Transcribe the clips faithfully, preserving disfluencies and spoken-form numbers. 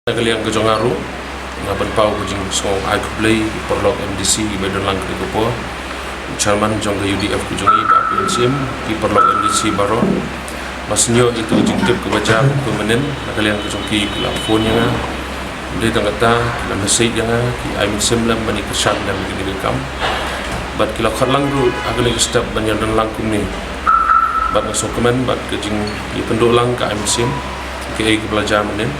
Na ka liang ka jong nga ruh, nga pynpaw ka jingsngew ai khublei ki paralok M D C kiba don lang kane ka por, chairman jong ka U D F ka jong i, Bah P N Syiem, ki paralok M D C baroh. Ba sngewthuh ïa ka jingtip kaba jia mynnin, na ka liang ka jong ki ki la phone ïa nga. Dei tang kata ki la message ïa nga, ki ai mynsiem lem bad ki kyrshan lem ïa kane ka kam. Bad ki la khot lang ruh ha kane ka step ban ïadon lang kumne. Bad nga sngewkmen bad ka jingïapynduh lang ka ai mynsiem. Kaei kaba la jia mynnin.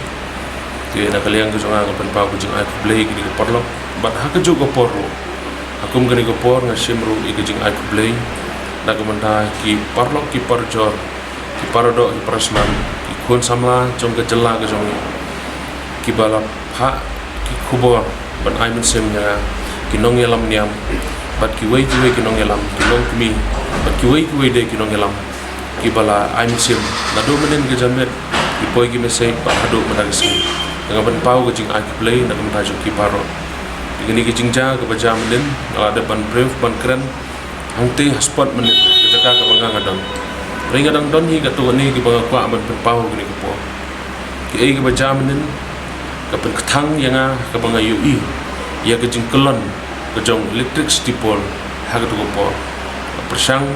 Te na ka liang ka jong nga nga pynpaw ka jingai khublei ïa kine ki paralok. Bad ha kajuh ka por ruh, ha kum kane ka por nga shim ruh ïa ka jingai khublei na ka bynta ki paralok ki parajor, ki paradoh ki parasnam, ki khun samla jong ka jylla ka jong ngi, kiba la phah ki khubor ban ai mynsiem ïa nga, ki nongïalam niam bad kiwei kiwei ki nongïalam, ki longkmie bad kiwei kiwei de ki nongïalam kiba la ai mynsiem naduh mynnin ka janmiet, ki poi ki message bad haduh mynta ka sngi. Te nga pynpaw ka jingai khublei na ka bynta jong ki baroh. Te kane ka jingjia kaba jia mynnin nga la dep ban brief ban kren hangtei ha spot mynnin, ka jaka kaba nga nga don. Hynrei nga dang don hi katto katne kiba nga kwah ban pynpaw ha kane ka por. Kaei kaba jia mynnin ka pynkthang ïa nga kaba nga ïohi ïa ka jingkyllon ka jong electricity pole ha kato ka por. Nga pyrshang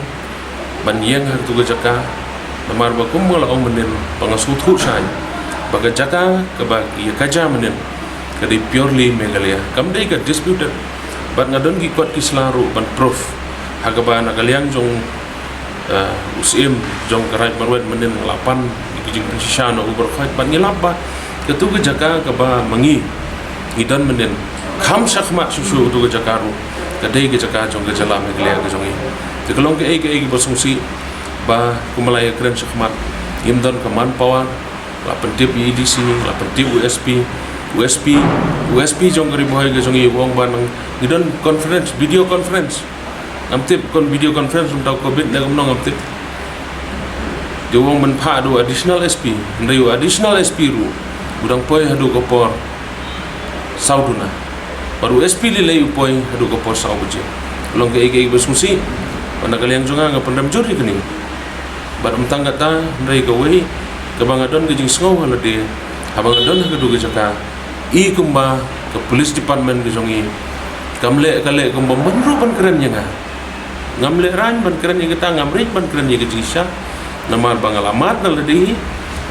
ban ïeng ha kato ka jaka, namar ba kum ba nga la ong mynnin ba nga sngewthuh shai ba ka jaka kaba ïa ka jia mynnin ka dei purely Meghalaya, kam dei ka disputed. Bad nga don ki kot ki sla ruh ban proof ha kaba na ka liang jong, eh, u Syiem jong ka Raid Marwet mynnin nga la pan ïa ki jingpynshisha na u baroh khoit, bad ngi lap ba kato ka jaka kaba ma ngi ngi don mynnin, kham shakhmat shuh shuh kato ka jaka ruh ka dei ka jaka jong ka jylla Meghalaya ka jong ngi. Te ka long kaei kaei kaba sngewsih ba kumba la ïakren shakhmat, ngim don ka manpower. La pyntip ïa i D C, la pyntip u S P, u S P, u S P jong ka Ri Bhoi ka jong ngi u ong ba nang ngi don conference, video conference. Ngam tip kon video conference mynta u Covid ne kumno, ngam tip. Te u ong ban phah da u additional S P, hynrei u additional S P ruh u dang poi haduh ka por saw duna. Bad u S P lei lei u poi haduh ka por saw baje. Ka long kaei kaei kaba sngewsih. Bad na ka liang jong nga nga pynrem jur ïa kane. Bad ym tang kata, hynrei kawei kaba nga don ka jingsngew ha lade, haba nga don ha kato ka jaka, i kumba ka police department ka jong i kam leh ka leh kumba ban ruh ban kren ïa nga. Ngam lehraiñ ban kren ïa kata, ngam rit ban kren ïa ka jingshisha. Namar ba nga la mad na lade hi.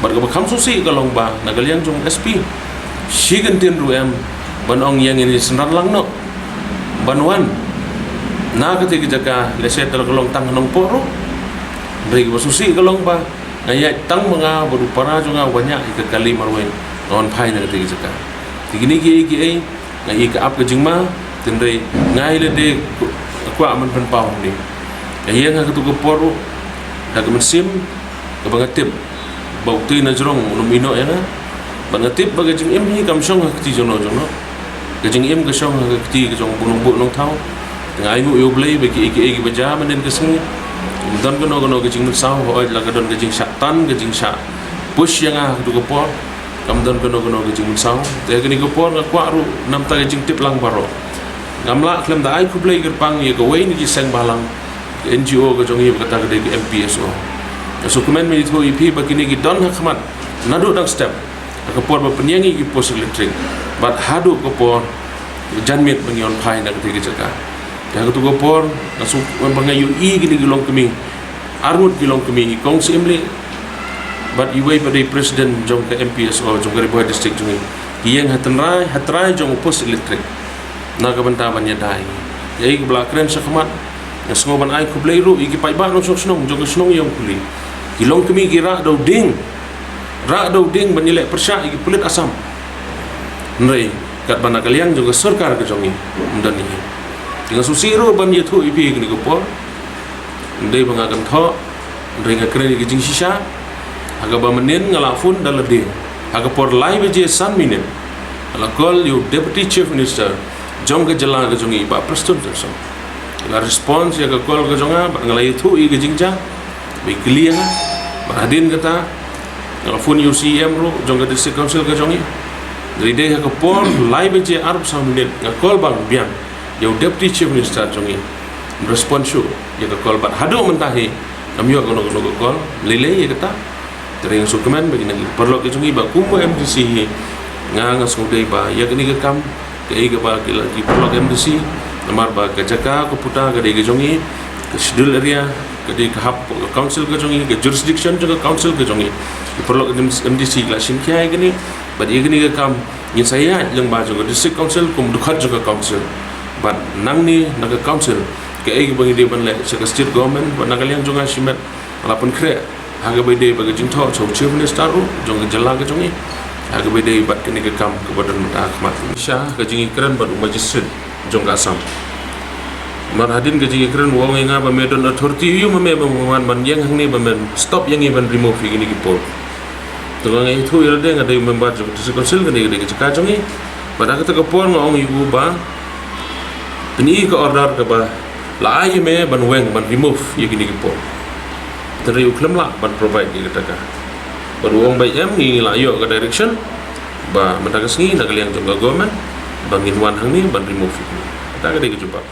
Bad kaba kham sngewsih ka long ba na ka liang jong S P shi kyntien ruh em ban ong ïa ngin ïa synran lang noh ban wan na kata ka jaka, lehse te la ka long tang ha Nongpoh ruh. Hynrei kaba sngewsih ka long ba nga ïaid tang ma nga bad u para jong nga uba ñiah ïa ka kali marwei, nga wan phai na kata ka jaka. Te kine kiei kiei nga ïa ka ap ka jingma, hynrei nga ïa lade kwah ban pynpaw hangne. Nga ïeng ha kato ka por ruh da ka mynsiem kaba nga tip ba u tei na jrong u nym ïehnoh ïa nga. Bad nga tip ba ka jingim hi kam shong ha ka kti jongno jongno. Ka jingim ka shong ha ka kti ka jong u nongbuh nongthaw. Nga ainguh ïa U Blei ba kiei kiei kiba jia mynnin ka sngi, ym don kano kano ka jingmynsaw, hooid la ka don ka jingshah tan, ka jingshah push ïa nga ha kato ka por. Kam don kano kano ka jingmynsaw. Te ha kane ka por nga kwah ruh namar ka jingtip lang baroh, ngam lah khlem da ai khublei kyrpang ïa kawei na ki seng bhalang, ka N G O ka jong i, ba kata ka dei ka M P S O. Nga sngewkmen ban ïathuh ïa phi ba kine ki don ha khmat naduh dang step, ha ka por ba pynïeng ïa ki post electric bad haduh ka por janmiet ba ngi wan phai na kata ka jaka. Te ha kato ka por nga sngewkmen ba nga ïohi kine ki longkmie, arngut ki longkmie, i Kong Syiem Lih bad iwei pat i president jong ka M P S O jong ka Ri Bhoi District jong ngi, ki ïeng ha tynrai ha trai jong u post electric na ka bynta ban ïada ïa ngi. Ïa kaba la kren shakhmat, nga sngew ban ai khublei ruh ïa ki paidbah nongshong shnong jong ka shnong Ïewkhli, ki longkmie ki rah da u dieng, rah da u dieng ban ïaleh pyrshah ïa ki pulit Assam. Hynrei katba na ka liang jong ka sorkar ka jong ngi ym don hi. Te nga sngewsih ruh ban ïathuh ïa phi ha kane ka por. Ym dei ba nga kynthoh, hynrei nga kren ïa ka jingshisha. Ha kaba mynnin nga la phone da lade ha ka por lai baje san minit, nga la call ïa u Deputy Chief Minister jong ka jylla ka jong i, Bah Prestone Tynsong. Nga la response ïa ka call ka jong nga bad nga la ïathuh ïa ka jingjia ba i kylli ïa nga. Bad hadien kata nga la phone ïa u C E M ruh jong ka District Council ka jong i. Nga la dei ha ka por lai baje arphew saw minit, nga call bang biang ïa u Deputy Chief Minister jong i. Ym respond shuh ïa ka call bad haduh mynta hi ngam ïoh kano kano ka call lei lei ïa kata. Te nga sngewkmen ba kine ki paralok ki jong i ba kum u M D C hi, Nga nga sngewdei ba ïa kane ka kam, kaei kaba ki la ki paralok M D C, namar ba ka jaka ka puta ka dei ka jong ngi, ka schedule area ka dei ka hap ka council ka jong ngi, ka jurisdiction jong ka council ka jong ngi. Ki paralok M D C la shim khia ïa kane, bad ïa kane ka kam ngin sa ïaid lyngba jong ka district council kum dkhot jong ka council. Bad nangne na ka council, kaei kaba ngi dei ban leh sha ka state government, bad na ka liang jong nga shimet nga la pynkhreh ha kaba ïadei bad ka jingthoh sha u chief minister ruh jong ka jylla ka jong ngi, ha kaba ïadei bad kane ka kam kaba don mynta ha khmat. Sha ka jingïakren bad u magistrate jong ka Assam. Namar hadien ka jingïakren u ong ïa nga ba me don authority ïa me, ba me wan ban ïeng hangne ba men stop ïa ngi ban remove ïa kine ki pole. Te nga ïathuh ïa lade, nga dei member jong ka district council, kane ka dei ka jaka jong ngi. Bad ha kata ka por nga ong ïa u ba pyni ka order kaba la ai ïa me ban weng, ban remove ïa kine ki pole. Hynrei u khlem lah ban provide ïa kata ka. Bad u ong ba em, ngi la ïoh ka direction ba mynta ka sngi na ka liang jong ka government ba ngin wan hangne ban remove ïa kine. Kata ka dei ka jubab.